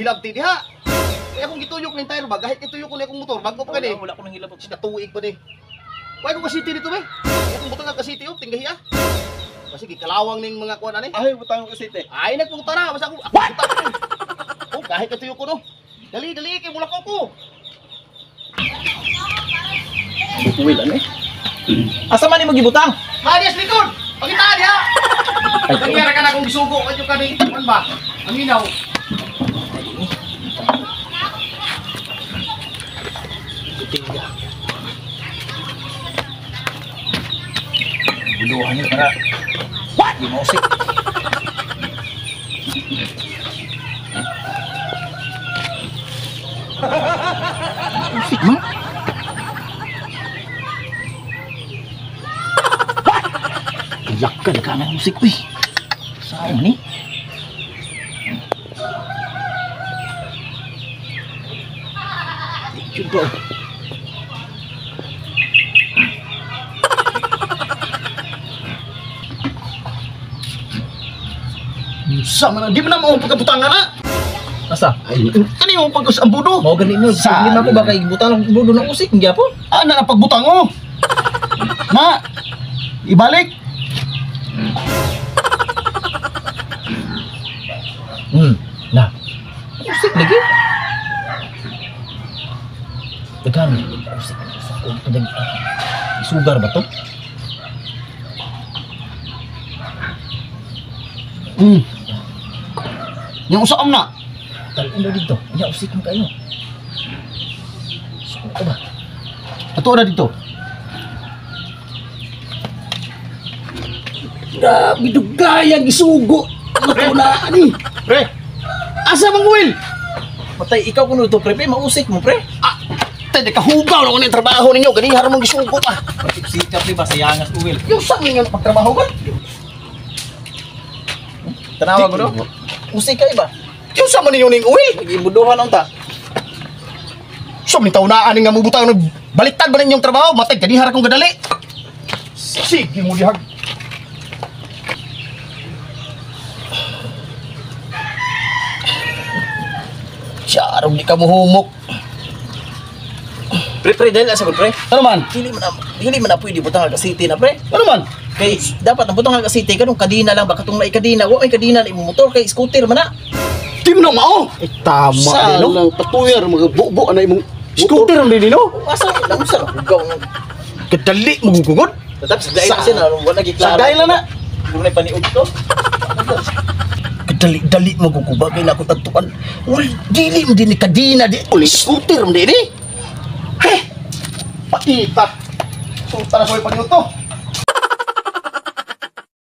Hilabti diha. Kaya akong gituyok ning tire ba, gahit gituyok ko ni akong motor, bago pa kani. Wala ko nang hilabot. Sa tuig pa ni. Why ko kasiti dito be? Akong butang ang kasiti oh, tinggahi ah. Kasi gikalawang ning mga kuan ani. Ay, butang ko kasite. Ay nagpunta na, basta ako ako butang ko. Oh, kahit katuyok ko no. Dali, dali kay mulakaw ko. Will ano eh? Asa man nimo gibutang? Madias likod. Pangita diha. Nangyari ka na kung gisugo kadyo ka ni kuan ba? Ang inaw. Tiga. Buluhan niyo para. What? Di mausik. Usik man. Lakad ka ng usik, uy. Saan ni? Yun ba? Sa man di man na mao pagkabutangan na. Asa? Ay, kani mo pagkus ang budo. Mao gani mo, Sa- lima ko ba kay butang ng budo ng usik gyapon? Ana na pagbutang oh. Na. Ibalik. Na. Usik lagi. Daghan usik. Usik. Isugar ba to? Yang usaam na. Talon daw dito. Nya usik mo kayo. Suko to ba? Ato na dito. Grabe dugayang isugo. Ato na ani. Pre, Asa mang will? patay ikaw kuno to pre, pre, mausik mo pre. Ah, tay kahugaw na ko ng trabaho ninyo. Gani haram mong gisugo pa. Sika pre ba sayangas uwil. Yung sa ninyo pagtrabaho ba? Tanawa ko no. Usik kay ba? Yung sa man ninyo ning uwi. Gibuduhan unta. So man taunaan nga mubutang nag baliktad ba ninyong trabaho? Matay gani haram kong gadali. Sige mo dihag. Siyarong di ka muhumok. Pre pre dahil asa ko pre. Ano man? Dili man na pwede butang ang city na pre. Ano man? Kay dapat ang butang ang city kanong kadina lang ba katong naay kadina, wa may kadina na imong motor kay scooter man na. Di mo na mao. Ay, tama Sa din, no? Patuyar, mga bubo na imong Scooter ang din no? Asa na unsa na hugaw ng Kadali mo gugod. Tapos dahil siya na wala gi Sa klaro. dahil na na. Mura paniud to. Kadali-dali mo gugubagay na ako tagtukan. Uy, dili mo din ni kadina di. Uli, scooter mo din eh. He! Paita. Sulta na sa paniud to.